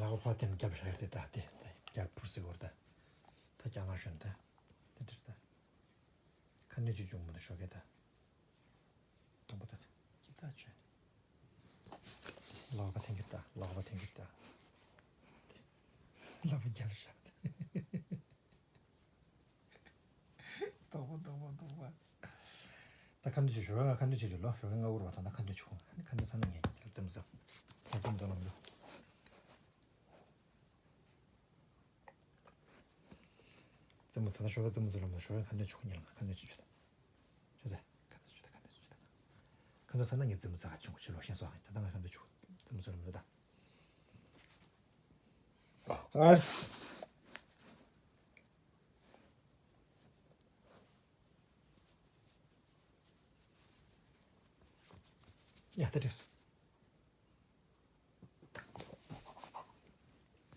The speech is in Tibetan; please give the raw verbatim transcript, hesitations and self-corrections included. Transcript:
ཨོ་ཕ་དེ་ནི་རྒྱབ་ཤ་ཡར་དེ་ད་དེ་ད་རྒྱབ་ཕུར་སི་གོར་ད། ད་རྒྱ་ནག་གཞོན་ད། དེ་འདྲ་ད། ཁ་འདོན་ཅིག་བྱུང་མོ་ད་ཞོགས་ཀས་ད། སྡོང་པོ་ད། ཅི་ད་ཆོད། ལག་པ་འཐེན་གི་ད་ལག་པ་འཐེན་གི་ད། ལག་པ་རྒྱབ་ཤ་ད། སྡོང་པོ་སྡོང་པོ་སྡོང་པོ། ད་ཁ་འདོན་ཅིག་ཞོགས་ཀས་ང་ཁ་འདོན་ཅིག་ལོ་ཞོགས་ཀས་ང་འུར་བ་ད་ད་ཁ་འདོན་ཅིག་ཁ་འདོན་ཚར་ན་ངས་རྩེད་མོ་རྩེ། ད་རྩེད་མོ་རྩེ་ལམ་ལོ། རྩེད་མོ་ད་ལྟ་ཞོགས་པ་རྩེད་མོ་རྩེ་ལམ་ལ་ཞོགས་པ་ཁ་འདོན་ཆུ་ཁ་ཉལ་ལ་ཁ་འདོན་ཆུ་ཆུ་དང་། ཆུ་ཟེ་ཁ་འདོན་ཆུ་དང་ཁ་འདོན་ཆུ་དང་། ཁ་འདོན་ཚར་ན་ངས་རྩེད་མོ་རྩེ་ག་ཆུང་གོ་ཆེ་ལོ་ཤེས་སོ། ད་ལྟ་ང་ཁ་འདོན་ཆུ་རྩེད་མོ་རྩེ་ལམ་ལ་ད། ཡ་ད་དྲིས།